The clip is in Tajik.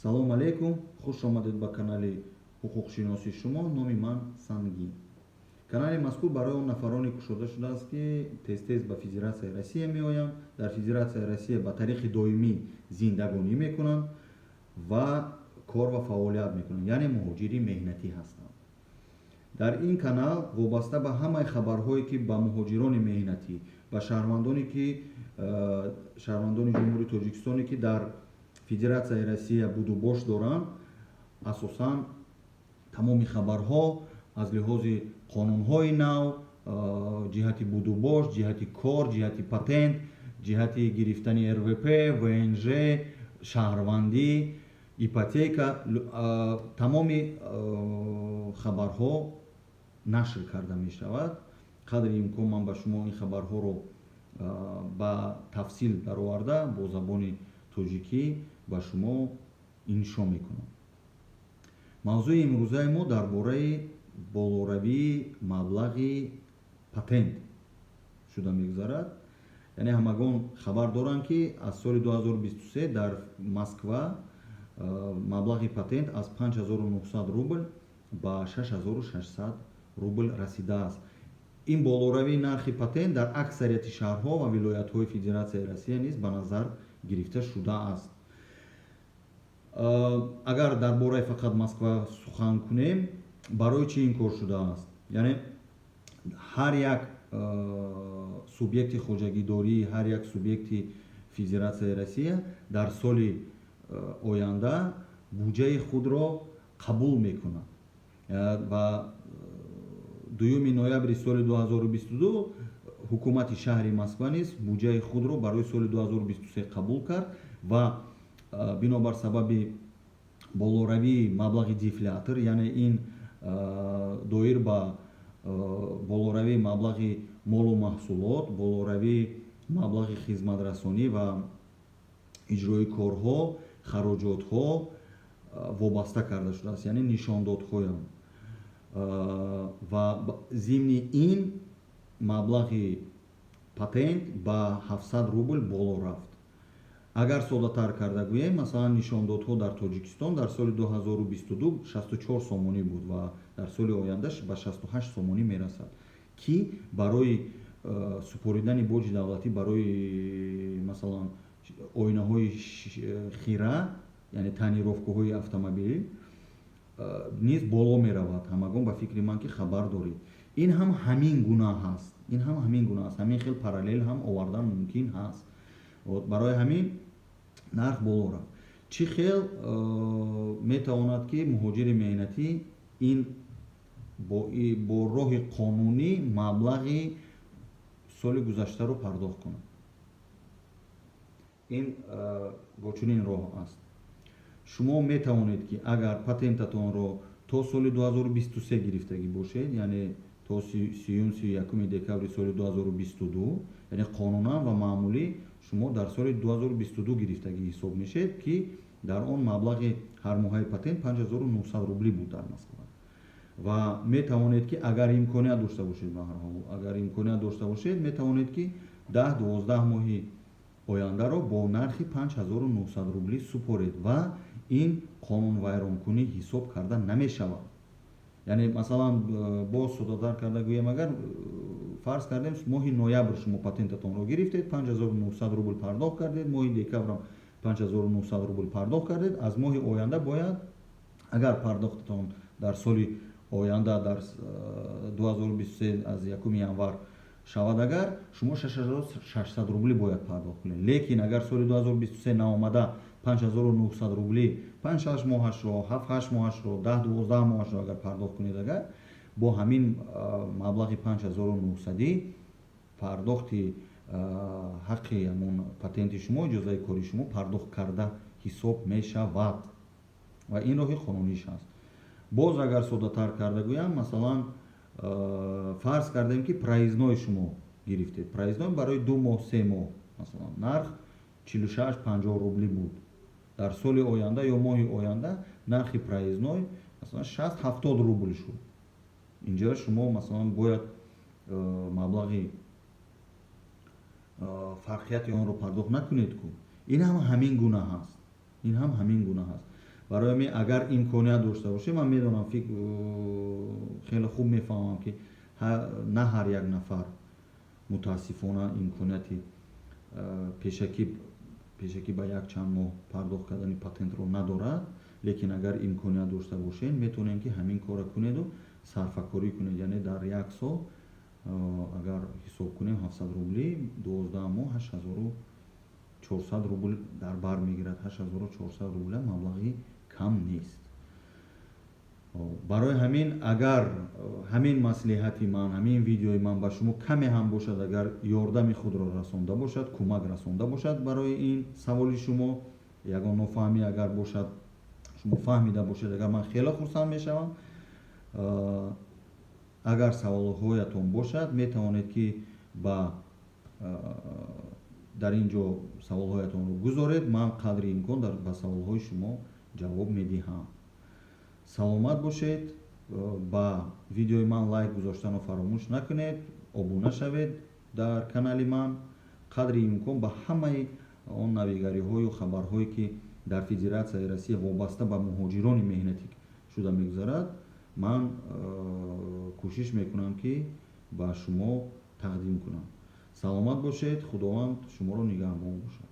Салом алейкум, хуш омадед ба канали ҳуқуқшиносии шумо. Номи ман Сангин. Канали мазкур барои он нафароне кушода шудааст, ки тез-тез ба Федератсияи Россия меоянд, дар Федератсияи Россия ба тариқи доимӣ зиндагонӣ мекунанд ва кор ва фаъолият мекунанд, яъне муҳоҷири меҳнатӣ ҳастанд. Дар ин канал вобаста ба ҳамаи хабарҳое, ки ба муҳоҷирони меҳнатӣ, ба шаҳрвандоне ки шаҳрвандони Ҷумҳурии Тоҷикистоне, ки дар Федератсияи Россия будубош доранд, асосан тамоми хабарҳо аз лиҳози қонунҳои нав, ҷиҳати будубош, ҷиҳати кор, ҷиҳати патент, ҷиҳати гирифтани РВП, ВНЖ, шаҳрвандӣ, ипотека, тамоми хабарҳо нашр карда мешавад. Қадри имкон ман ба шумо ин хабарҳоро ба тафсил дароварда, бо забони тоҷикӣ ба шумо иншо мекунам. Мавзӯи имрӯзаи мо дар бораи болоравии маблағи патент шуда мегузарад. Яъне ҳамагон хабар доранд, ки аз соли 2023 дар Москва маблағи патент аз 5900 рубл ба 6600 рубл расидааст. Ин болоравии нархи патент дар аксарияти шаҳрҳо ва вилоятҳои Федератсияи Россия низ ба назар гирифта шудааст. Агар дар бораи фақат Москва сухан кунем, барои чӣ ин кор шудааст? Яъне ҳар як субъекти хоҷагидорӣ, ҳар як субъекти Федератсияи Россия дар соли оянда буҷаи худро қабул мекунад ва 2 ноябри соли 2022 ҳукумати шаҳри Москва низ буҷаи худро барои соли 2023 қабул кард ва бинобар сабаби болоравии маблағи дефлятор, яъне ин доир ба болоравии маблағи молу маҳсулот, болоравии маблағи хизматрасонӣ ва иҷрои корҳо, хароҷотҳо вобаста карда шудааст, яъне нишондодҳоям, ва зимни ин маблағи патент ба 700 рубл боло рафт. Агар соддатар карда гӯем, масалан, нишондодҳо дар Тоҷикистон дар соли 2022 64 сомонӣ буд ва дар соли оянда ба 68 сомонӣ мерасад, ки барои супоридани боҷи давлатӣ барои, масалан, оинаҳои хира, яъне тонировкаҳои автомобилӣ низ боло меравад. Ҳамагон, ба фикри ман, ки хабар доред, ин ҳам ҳамин гуна ҳаст, ин ҳам ҳамин гуна аст. Ҳамин хел параллел ҳам овардан мумкин ҳаст. Барои ҳамин нарх боло рафт. Чӣ хел метавонад, ки муҳоҷири меҳнатӣ ин бо роҳи қонунӣ маблағи соли гузаштаро пардохт кунад? Ин бо чунин роҳ аст: шумо метавонед, ки агар патентатонро то соли 2023 гирифтагӣ бошед, яъне то 30-31 декабри соли 2022, яъне қонунан ва маъмулӣ шумо дар соли 2022 гирифтагӣ ҳисоб мешед, ки дар он маблағи ҳармоҳаи патент 5900 рублӣ буд дар Москва, ва метавонед, ки агар имконият дошта бошед, ба ҳар ҳол, агар имконият дошта бошед, метавонед, ки 10-12 моҳи ояндаро бо нархи 5900 рублӣ супоред ва ин қонунвайронкунӣ ҳисоб карда намешавад. Яъне, масалан, боз соддатар карда гӯем, агар фарз кардем, моҳи ноябр шумо патентатонро гирифтед, 5900 рубл пардохт кардед, моҳи декабрам 5900 рубл пардохт кардед, аз моҳи оянда бояд, агар пардохтатон дар соли оянда, дар 2023 аз 1 январ шавад, агар шумо 6600 рублӣ бояд пардохт кунед. Лекин агар соли 2023 наомада, 5900 рублӣ 5-6 моҳашро, 7-8 моҳашро, 10-12 моҳашро агар пардохт кунед, агар бо ҳамин маблағи 5900 пардохти ҳаққи ҳамон патенти шумо, иҷозаи кори шумо пардохт карда ҳисоб мешавад ва ин роҳи қонуниш аст. Боз агар соддатар карда гӯям, масалан, фарз кардем, ки проездной шумо гирифтед, проездной барои 2 моҳ, 3 моҳ, масалан, нарх 46-50 рублӣ буд. Дар соли оянда ё моҳи оянда нархи проездной, масалан, 60-70 рубл шуд. Инҷа шумо, масалан, бояд маблағи фарқияти онро пардохт накунед ку. Ин ҳам ҳамин гуна ҳаст, ин ҳам ҳамин гуна ҳаст. Барои ҳамин, агар имконият дошта бошед, ман медонам, хеле хуб мефаҳмам, ки на ҳар як нафар, мутаассифона, имконияти пешакӣ ба якчанд моҳ пардохт кардани патентро надорад. Лекин агар имконият дошта бошед, метавонед, ки ҳамин корро кунеду сарфакорӣ кунед. Яъне дар як сол, агар ҳисоб кунем, 700 рубли 12 моҳ 8400 рубл дар бар мегирад. 8400 рубля маблағи кам нест. Барои ҳамин, агар ҳамин маслиҳати ман, ҳамин видеои ман ба шумо каме ҳам бошад, агар ёрдами худро расонда бошад, кӯмак расонда бошад, барои ин саволи шумо ягон нофаҳмӣ агар бошад, шумо фаҳмида бошед, агар, ман хеле хурсанд мешавам. Агар саволҳоятон бошад, метавонед, ки ба дар ин ҷо саволҳоятонро гузоред. Ман қадри имкон ба саволҳои шумо ҷавоб медиҳам. Саломат бошед. Ба видеои ман лайк гузоштанро фаромӯш накунед, обуна шавед дар канали ман. Қадри имкон ба ҳамаи он навигариҳою хабарҳое, ки дар Федератсияи Россия вобаста ба муҳоҷирони меҳнатӣ шуда мегузарад, ман кӯшиш мекунам, ки ба шумо тақдим кунам. Саломат бошед, Худованд шуморо нигаҳбон бошад.